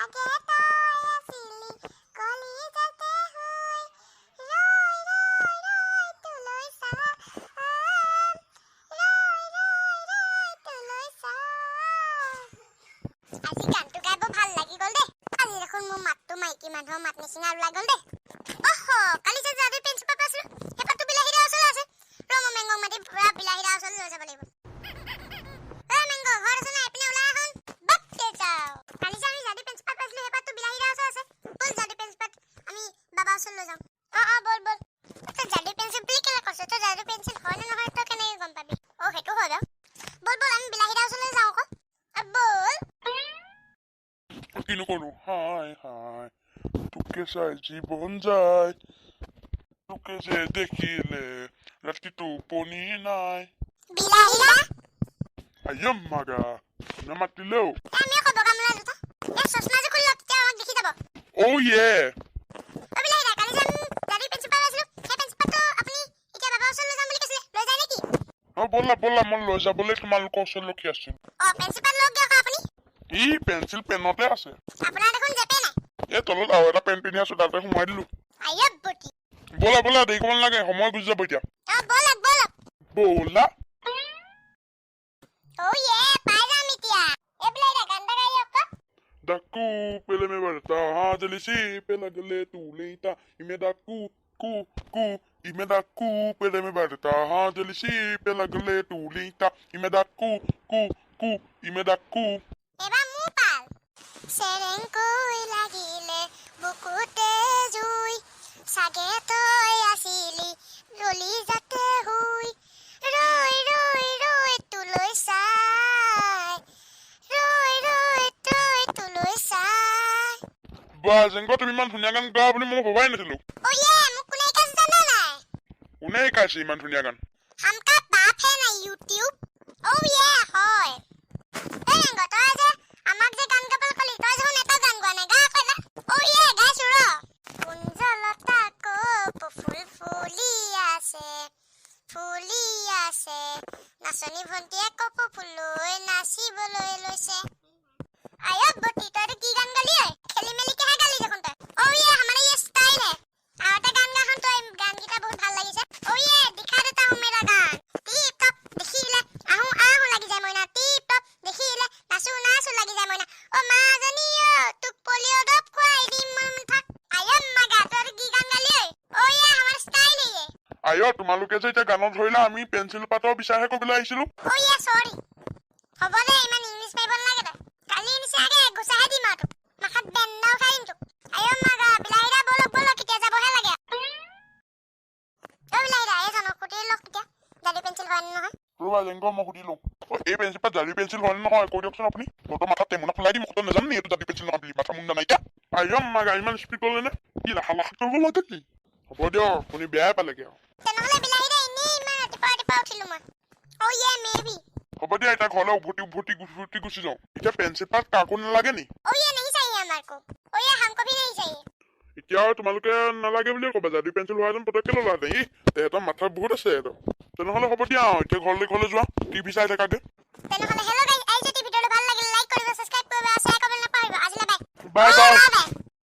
চাগে তই আছিলি কলিজাতে শুই, ৰৈ ৰৈ ৰৈ তোলৈ চাম, ৰৈ ৰৈ ৰৈ তোলৈ চাম। আজি গানটো গাই বৰ ভাল লাগি গ'ল দেই। আজি দেখোন মোৰ মাতটো মাইকী মানুহৰ মাত নিচিনা ওলাই গ'ল দেই। অহ, কালি যে যাদু পেঞ্চিল পাত পাইছিলো, সেই পাতটো বিলাহীদাৰ ওচৰলৈ আছে। ৰ, মই মেংগক মাতি পুৰা বিলাহীদাৰ ওচৰলৈ লৈ যাব লাগিব। ঐ মেংগ, ঘৰত আছে নাই? এইপিনে ওলাই আহোন। বাপকে যাওঁ। কালি যে আমি যাদু পেঞ্চিল পাত পাইছিলো, সেই পাতটো বিলাহীদাৰ ওচৰত আছে। ব'ল, যাদু পেঞ্চিল পাত আমি বাবাৰ ওচৰলৈ লৈ যাওঁ। অ, ব'ল ব'ল। তই যাদু পেঞ্চিল বুলি কেলে কৈছ? তই যাদু পেঞ্চিল হয় নে নহয় তই কেনেকে গম পাবি? অ, সেইটো হয় বাৰু। ব'ল ব'ল, আমি বিলাহীদাৰ ওচৰলৈ যাওঁ আকৌ। ব'ল। কিনো কৰো, হাই হাই, তোকে চাই জীৱন যায়, তোকে যে দেখিলে ৰাতি টোপনি নাই। বিলাহীদা। আয়ম মাগা, কোনে মাতিলেও? আমি আকৌ বগা মোলা জোতা, এই চশমাযোৰ খুলি লওক, তেতিয়া আমাক দেখি যাব। অ' ইয়ে। অ বিলাহীদা, কালি যে আমি যাদু পেঞ্চিল পাত পাইছিলো, সেই পেঞ্চিল পাতটো আপুনি এতিয়া বাবাৰ ওচৰলৈ লৈ যাম বুলি কৈছিলে, লৈ যায় নেকি? অ, ব'লা ব'লা, মই লৈ যাবলৈ তোমালোকৰ ওচৰত ৰখি আছো। অ, পেঞ্চিল পাত লওক দিয়ক আপুনি। ই পেঞ্চিল পেনতে আছে। আপোনাৰ দেখোন জেপে নাই। এই তলত আৰু এটা পেন পিন্ধি আছো, তাতে সোমাই দিলো। আয়ব বটি। ব'লা ব'লা, দেৰি কৰিব নালাগে, সময় গুচি যাব এতিয়া। অ, ব'লক ব'লক। ব'লা। অ ইয়ে, পাই যাম এতিয়া। এই বিলাহীদা, গান এটা গাই দিয়ক আকৌ। ডাকু পেলে মে বাৰতা হাজলিচি পে লাগলে তুলিতা ইমে ডাকু কু কু ইমে ডাকু পেলে মে বাৰতা হাজলিচি পে লাগলে তুলিতা ইমে ডাকু কু কু ইমে ডাকু। এবাৰ মোৰ পাল। চেৰেংকৈ লাগিলে বুকুতে জুই, চাগে তই আছিলি কলিজাতে শুই, ৰৈ ৰৈ ৰৈ তোলৈ চাই, ৰৈ ৰৈ ৰৈ তোলৈ চাই। বা জেংক, তুমি ইমান ধুনীয়া গান গোৱা বুলি মই ভবাই নাছিলো। অ ইয়ে, মোক কোনে শিকাইছে জানা নাই? কোনে শিকাইছে ইমান ধুনীয়া গান? हमका बाप है ना ইউটিউব। অ ইয়ে, হয়। এই ৰেংগ, তই যে আমাক যে গান গাবলৈ কলি, তই দেখোন এটাও গান গোৱা নাই। গা আকৌ এবাৰ। অ ইয়ে, গাইছো ৰ। কুঞ্জলতা কপৌ ফুল ফুলি আছে, ফুলি আছে, নাচনী ভন্টিয়ে কপৌ ফুল লৈ নাচিবলৈ লৈছে। আয়ক বটি, তই এইটো কি গান গালি ঐ? খেলি মেলিকেহে গালি দেখোন তই। অ ইয়ে, हमारा ये স্টাইল है। আৰু এটা গান গাখন, তই গানকেইটা বহুত ভাল লাগিছে। অ ইয়ে, दिखा देता हूँ मेरा গান। টিপ টপ দেখিলে আহো আহো লাগি যায় মইনা, টিপ টপ দেখিলে নাচো নাচো লাগি যায় মইনা। অ মাজনী অ, তোক পলিঅ' দৰৱ খুৱাই দিম মই থাক। আয়ম মাগা, তই এইটো কি গান গালি ঐ? অ ইয়ে, हमारा স্টাইল है ये। আয়, তোমালোকে যে এতিয়া গানত ধৰিলা, আমি পেঞ্চিল পাতৰ বিচাৰহে কৰিবলৈ আহিছিলো। অ ইয়ে, চৰি। হ'ব দে, ইমান ইংলিছ মাৰিব নালাগে তই। কালি নিচিনাকে ঘুচাহে দিম আৰু তোক, মাথাত বেন্দাও খাই দিম তোক। আয়ো মাগা, বিলাহীদা, ব'লক ব'লক, এতিয়া যাবহে লাগে। অ বিলাহীদা, এই জানো সুধি লওক এতিয়া যাদু পেঞ্চিল হয় নে নহয়। ৰ'বা জেংক, মই সুধি লওঁ। অ, এই পেঞ্চিল পাত যাদু পেঞ্চিল হয় নে নহয় কৈ দিয়কচোন আপুনি। তহঁতৰ মাথাত টেমুনা ফুলাই দিম, মই নাজানো নি এইটো যাদু পেঞ্চিল নহয় বুলি? মাথা মুণ্ডা নাইকিয়া। আয়ম মাগা, ইমান স্পীড গ'লে নে কি লাখা লাখা কৰিব লাগে কি? হ'ব দিয়ক, আপুনি বেয়াই পালেগে আৰু। তেনেহ'লে বিলাহীদা, এনেই ইমান ৰাতিপুৱা ৰাতিপুৱা উঠিলো মই। অ ইয়ে, মে বি। হ'ব দিয়া, এতিয়া ঘৰলৈ উভতি উভতি উভতি গুচি যাওঁ। এতিয়া পেঞ্চিল পাত কাকো নালাগে নি? ओ ये, नहीं चाहिए हमारे। ओ ये, हमको भी नहीं चाहिए। এতিয়া আৰু তোমালোকে নালাগে বুলিয়ে ক'বা। যাদু পেঞ্চিল হোৱাহেঁতেন পটককে ল'লাহেঁতেন। ই তেহেঁতৰ মাথা বহুত আছে সিহঁতৰ। তেনেহ'লে হ'ব দিয়া আৰু, এতিয়া ঘৰলৈ ঘৰলৈ যোৱা, টিভি চাই থাকাগে। তেনেহ'লে হেল্ল' গাইজ, আজি যদি ভিডিঅ'টো ভাল লাগিলে লাইক কৰিব, ছাবস্ক্ৰাইব কৰিব আৰু শ্বেয়াৰ কৰিবলৈ নাপাহৰিব। আজিলৈ বাই। Bye bye. Bye bye.